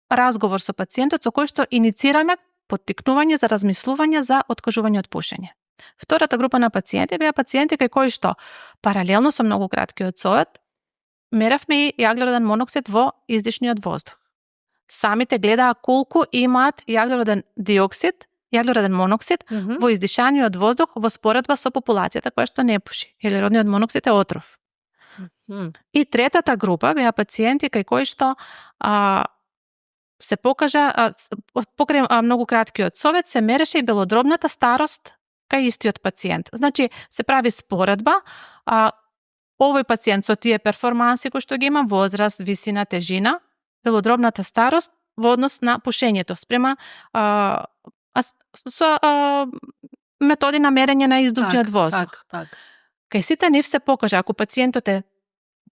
разговор со пациентот со кој што иницираме поттикнување за размислување за откажување од пушење. Втората група на пациенти беа пациенти кај кои што паралелно со многу краткиот совет меревме и јаглероден моноксид во издишниот воздух. Самите гледаа колку имаат јаглероден диоксид, јаглероден моноксид во издишаниот воздух во споредба со популацијата која што не пуши. Јаглеродниот моноксид е отров. И третата група беа пациенти кај кои што се покажа покрај многу краткиот совет се мереше и белодробната старост кај истиот пациент. Значи се прави споредба, овој пациент со тие перформанси кои што ги има, возраст, висина, тежина, белодробната старост во однос на пушењето спрема со методи на мерење на издухниот воздух. Так. Кај сите нив се покажа, ако пациентот е,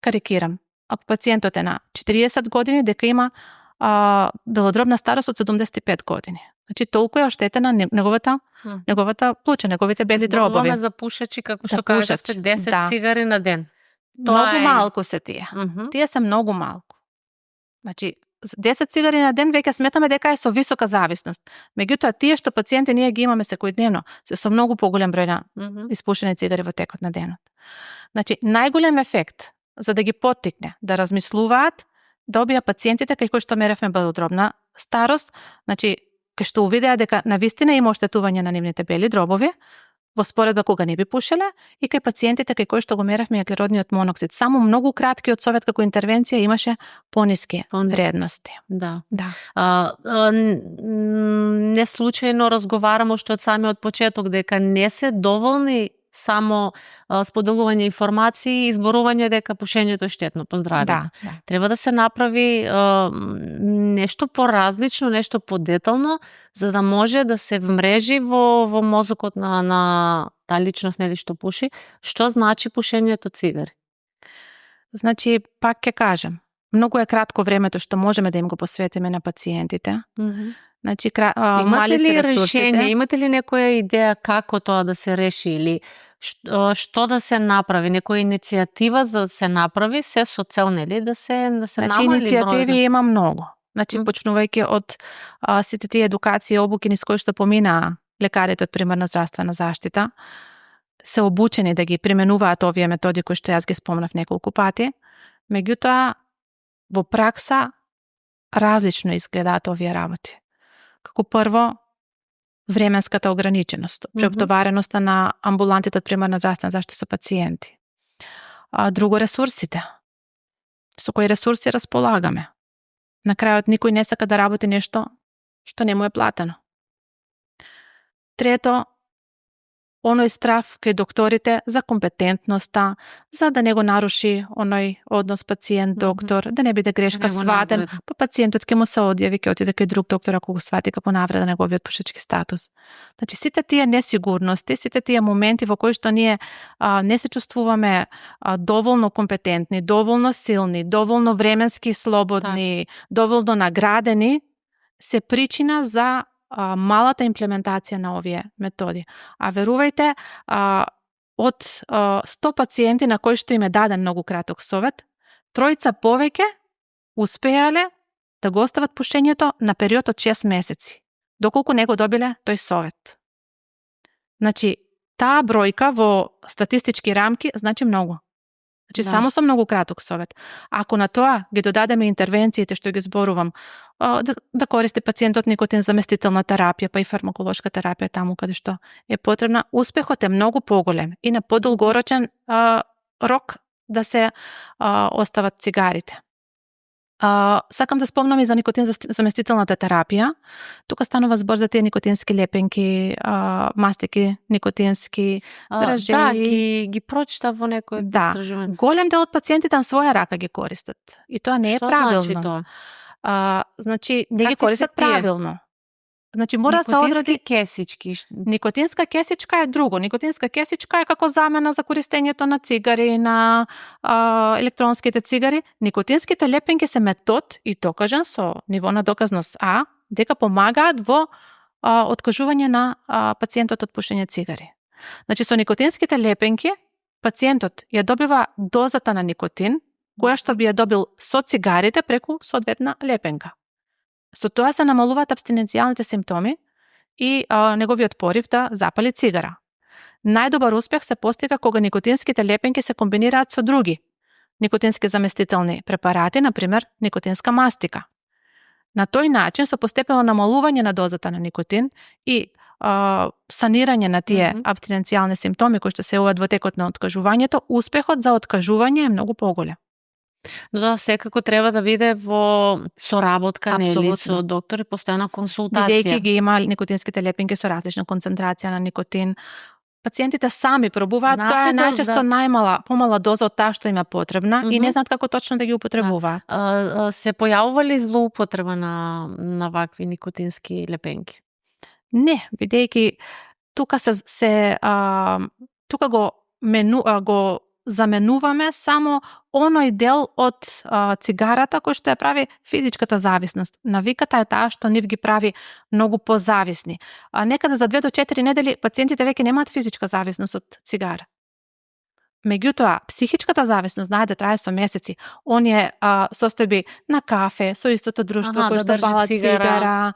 карикирам, ако пациентот е на 40 години, дека има белодробна старост од 75 години. Значи, толку е оштетена неговата плуча, неговите бели дробови. Зборуваме за пушачи, како што кажавте, 10 цигари на ден. Многу малку се тие. Тие се многу малку. Значи, 10 цигари на ден веќе сметаме дека е со висока зависност. Меѓутоа, тие што пациенти ние ги имаме секојдневно, се со многу поголем број на испушени цигари во текот на денот. Значи, најголем ефект за да ги поттикне да размислуваат, добија пациентите кај кои што меревме белодробна старост, значи, кај што увидеа дека навистина има оштетување на нивните бели дробови, во споредба кога не би пушеле, и кај пациентите кај кои што го меревме јаглеродниот моноксид. Само многу краткиот совет како интервенција имаше пониски вредности. Да. Не случајно разговараме уште од самиот почеток дека не се доволни само споделување информации и изборување дека пушењето е штетно по здравјето. Треба да се направи нешто поразлично, нешто подетално, за да може да се вмрежи во мозокот на таа личност нели што пуши, што значи пушењето цигари. Значи, пак ќе кажем, многу е кратко времето што можеме да им го посветиме на пациентите. Значи, мали се ресурсите. Решение, имате ли некоја идеја како тоа да се реши или што да се направи, некоја иницијатива за да се направи, се со цел нели да се значи, намали иницијативи има многу. Значи, почнувајќи од сите тие едукации и обуки низ кои што поминаа лекарите од примарна здравствена заштита, се обучени да ги применуваат овие методи кои што јас ги спомнав неколку пати. Меѓутоа, во пракса различно изгледаат овие работи. Како прво, временската ограниченост, преоптовареноста на амбулантите од примарна здравствена заштита со пациенти. Друго, ресурсите. Со кои ресурси располагаме. На крајот никој не сака да работи нешто што не му е платено. Трето, оној страф кај докторите за компетентноста, за да не го наруши оној однос пациент-доктор, да не биде грешка сватен, па пациентот ќе му се одјави, ќе отиде кај друг доктор ако го свати како навреда неговиот пушачки статус. Значи, сите тие несигурности, сите тие моменти во кои што ние не се чувствуваме доволно компетентни, доволно силни, доволно временски слободни, доволно наградени, се причина за малата имплементација на овие методи. А верувајте, од 100 пациенти на кои што им е даден многу краток совет, 3 повеќе успеале да го остават пушењето на период од 6 месеци, доколку не го добиле тој совет. Значи, таа бројка во статистички рамки значи многу. Значи, само со многу краток совет. Ако на тоа ги додадеме интервенциите што ги зборувам, да користи пациентот никотин заместителна терапија, па и фармаколошка терапија таму каде што е потребна, успехот е многу поголем и на подолгорочен рок да се остават цигарите. Сакам да спомнам и за никотин заместителната терапија. Тука станува збор за тие никотински лепенки, мастики, никотински држеви. Да, ги прочитав во некој истражување. Голем дел од пациентите на своја рака ги користат. И тоа не е правилно. Што значи тоа? Значи, не ги користат правилно. Значи, мора да се одреди кесички. Никотинска кесичка е друго. Никотинска кесичка е како замена за користењето на цигари, на електронските цигари. Никотинските лепенки се метод и докажан со ниво на доказност А, дека помагаат во откажување на пациентот од пушење цигари. Значи, со никотинските лепенки пациентот ја добива дозата на никотин, која што би ја добил со цигарите преку соодветна лепенка. Со тоа се намалуваат абстиненцијалните симптоми и неговиот порив да запали цигара. Најдобар успех се постига кога никотинските лепенки се комбинираат со други никотински заместителни препарати, например никотинска мастика. На тој начин, со постепено намалување на дозата на никотин и санирање на тие абстиненцијални симптоми кои што се јавуваат во текот на откажувањето, успехот за откажување е многу поголем. Но да, секако треба да биде во соработка, нели, со доктори, постојана консултација. Бидејќи ги има никотинските лепенки со различна концентрација на никотин, пациентите сами пробуваат, тоа е најчесто помала доза од таа што им е потребна и не знаат како точно да ги употребуваат. Се појавува ли злоупотреба на вакви никотински лепенки? Не, бидејќи тука тука го заменуваме само оној дел од цигарата кој што ја прави физичката зависност. Навиката е таа што нив ги прави многу позависни. Некаде за 2 до 4 недели пациентите веќе немаат физичка зависност од цигара. Меѓутоа, психичката зависност знае да трае со месеци. Оние состојби на кафе, со истото друштво кој што палат цигара,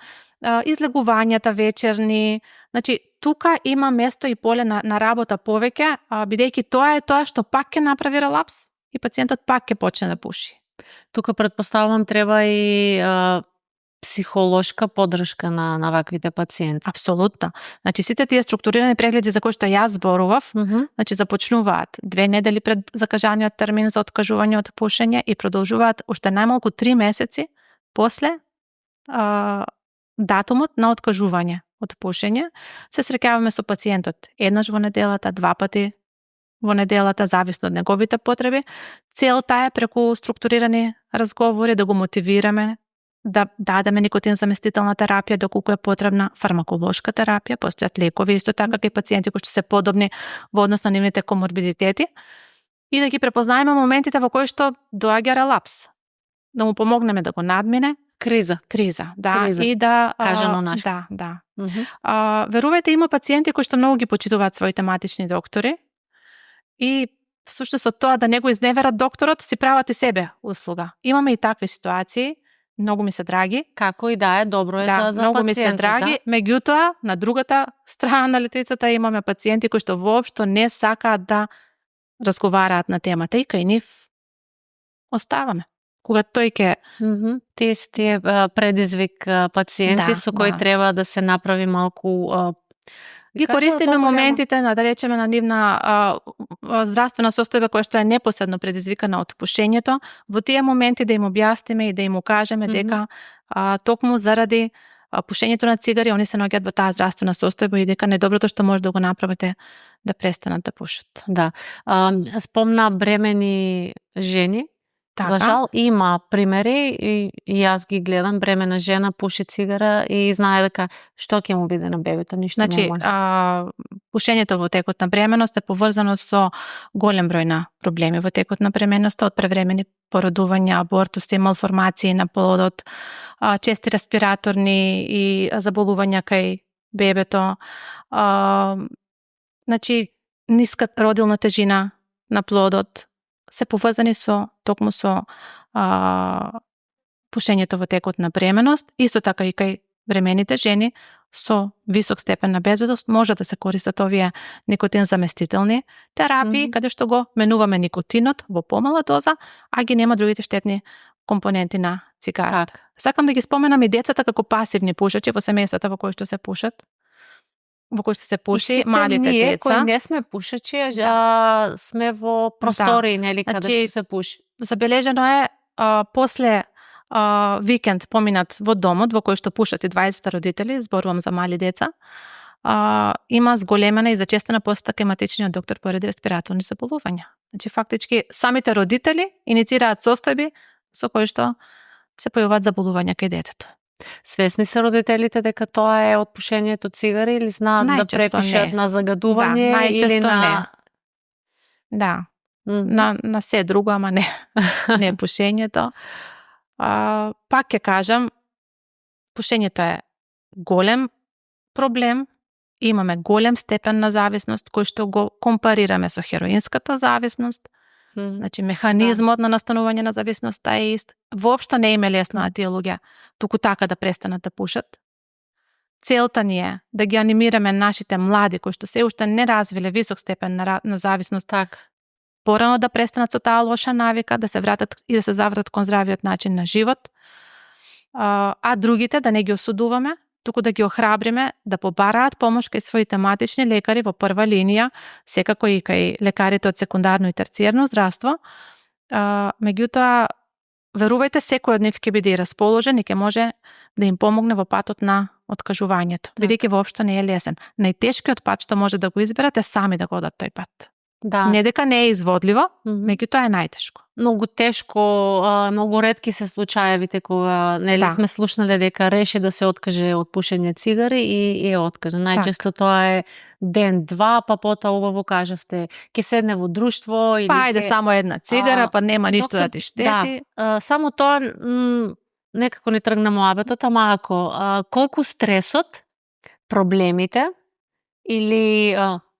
излегувањата вечерни. Значи, тука има место и поле на работа повеќе, бидејќи тоа е тоа што пак ќе направи релапс и пациентот пак ќе почне да пуши. Тука предпоставувам треба и психолошка поддршка на ваквите пациенти. Апсолутно. Значи, сите тие структурирани прегледи за кои што јас зборував, значи започнуваат 2 недели пред закажаниот термин за откажување од пушење и продолжуваат уште најмалку 3 месеци после датумот на откажување од пушење. Се среќаваме со пациентот еднаш во неделата, 2 пати во неделата, зависно од неговите потреби. Целта е преку структурирани разговори да го мотивираме да дадеме никотин заместителна терапија доколку е потребна, фармаколошка терапија, постојат лекови исто така и пациенти кои што се подобни во однос на нивните коморбидитети и да ги препознаеме моментите во кои што доаѓа релапс. Да му помогнеме да го надмине. Криза, да, и да кажано наш. Да. Верувајте, има пациенти кои што многу ги почитуваат своите матични доктори и всушност од тоа да не го изневерат докторот, си прават и себе услуга. Имаме и такви ситуации, многу ми се драги. Како и да е, добро е за многу ми се драги. Да? Меѓутоа, на другата страна на летвицата имаме пациенти кои што воопшто не сакаат да разговараат на темата и кај нив оставаме. Кога тој ќе... Тие предизвик пациенти со кои треба да се направи малку... Ги користиме моментите да речеме на нивна здравствена состојба која што е непосредно предизвикана од пушењето, во тие моменти да им објасниме и да им укажеме дека токму заради пушењето на цигари они се наоѓаат во таа здравствена состојба и дека најдоброто што може да го направите да престанат да пушат. Да. Спомна бремени жени. Така. За жал има примери и јас ги гледам, бремена жена пуши цигара и знае дека што ќе му биде на бебето, ништо значи, пушењето во текот на бременост е поврзано со голем број на проблеми во текот на бременоста, од превремени породувања, абортуси, малформации на плодот, чести респираторни и заболувања кај бебето, значи ниска родилна тежина на плодот, се поврзани токму со пушењето во текот на бременост, исто така и кај бремените жени со висок степен на безбедност може да се користат овие никотин заместителни терапии, каде што го менуваме никотинот во помала доза, а ги нема другите штетни компоненти на цигарата. Сакам да ги споменам и децата како пасивни пушачи во семејствата во кои што се пушат. Во кој што се пуши, малите ние, деца. Кои не сме пушачи, сме во простори, нели, каде што се пуши. Забележено е после викенд поминат во домот, во кој што пушат и 20 родители, зборувам за мали деца, има зголемена и зачестена посета кај матичниот доктор поради респираторни заболувања. Значи, фактички, самите родители иницираат состојби со кои што се појавуваат заболувања кај детето. Свесни се родителите дека тоа е од пушењето цигари или знаат да препишат на загадување или на... Да, на се друго, ама не пушењето. Пак ќе кажам, пушењето е голем проблем, имаме голем степен на зависност кој што го компарираме со хероинската зависност. Значи, механизмот на настанување на зависноста е ист. Воопшто не им е лесно на тие луѓе туку така да престанат да пушат. Целта ни е да ги анимираме нашите млади кои што се уште не развиле висок степен на зависност, порано да престанат со таа лоша навика, да се вратат и да се завратат кон здравиот начин на живот, а другите да не ги осудуваме, туку да ги охрабриме да побараат помош кај своите матични лекари во прва линија, секако и кај лекарите од секундарно и терциерно здравство. Меѓутоа, верувајте, секој од нив ќе биде и расположен и ќе може да им помогне во патот на откажувањето, бидејќи воопшто не е лесен. Најтешкиот пат што може да го изберат е сами да го одат тој пат. Да. Не дека не е изводливо, меѓутоа е најтешко. Многу тешко, многу ретки се случаевите кога нели сме слушнале дека реши да се откаже од пушење цигари и е откаже. Најчесто тоа е ден-два, па потоа убаво кажавте, ќе седне во друштво или па ајде само една цигара, па нема ништо да ти штети. Да, само тоа некако не тргна муабетот, ама ако колку стресот, проблемите или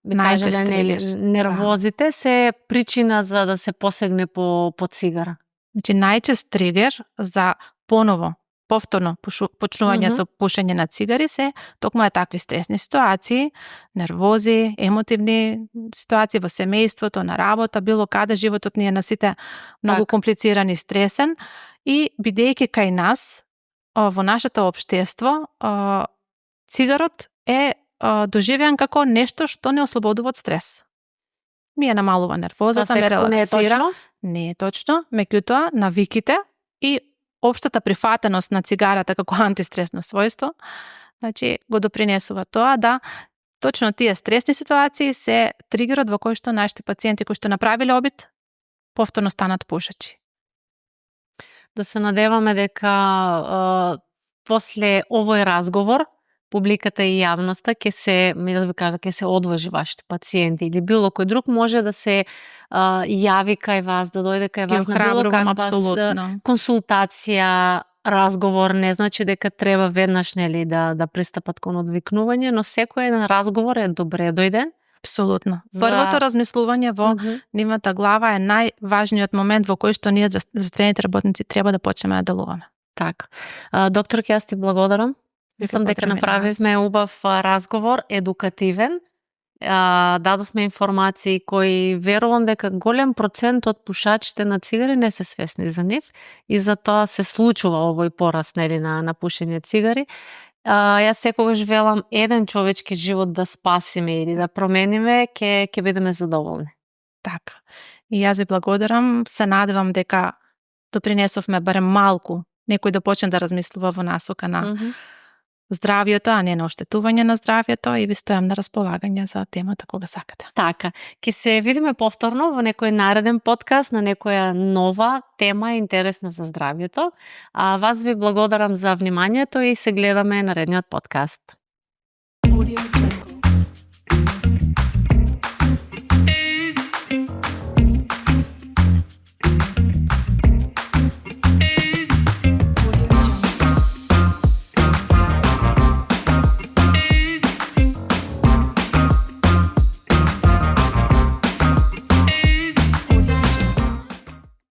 нервозите се причина за да се посегне по цигара. Значи најчест тригер за повторно почнување со пушење на цигари се токму е такви стресни ситуации, нервози, емотивни ситуации во семејството, на работа, било каде. Животот ни е на сите многу комплициран и стресен и бидејќи кај нас во нашето општество цигарот е доживеан како нешто што не ослободува од стрес. Ми е намалува нервозата, ме релаксира. Не е точно, меѓутоа навиките и општата прифатеност на цигарата како антистресно својство, значи го допринесува тоа да точно тие стресни ситуации се тригерот во кој што нашите пациенти кои што направиле обид повторно станат пушачи. Да се надеваме дека после овој разговор публиката и јавноста ќе се одважи вашите пациенти или било кој друг може да се јави кај вас, да дојде кај вас на било каква консултација, разговор. Не значи дека треба веднаш нели да пристапат кон одвикнување, но секој еден разговор е добре дојден. Апсолутно. Првото размислување во нивната глава е најважниот момент во кој што ние здравствените работници треба да почнеме да делуваме. Така. Доктор, јас ти благодарам. Мислам дека направивме убав разговор, едукативен. Дадовме информации кои верувам дека голем процент од пушачите на цигари не се свесни за нив и затоа се случува овој пораст нели на пушење цигари. Јас секогаш велам еден човечки живот да спасиме или да промениме, ќе бидеме задоволни. Така. И јас ви благодарам, се надевам дека допринесовме барем малку некој да почне да размислува во насока на здравието, а не на оштетување на здравието, и ви стојам на располагање за темата кога сакате. Така, ќе се видиме повторно во некој нареден подкаст на некоја нова тема интересна за здравието. Вас ви благодарам за вниманието и се гледаме наредниот подкаст.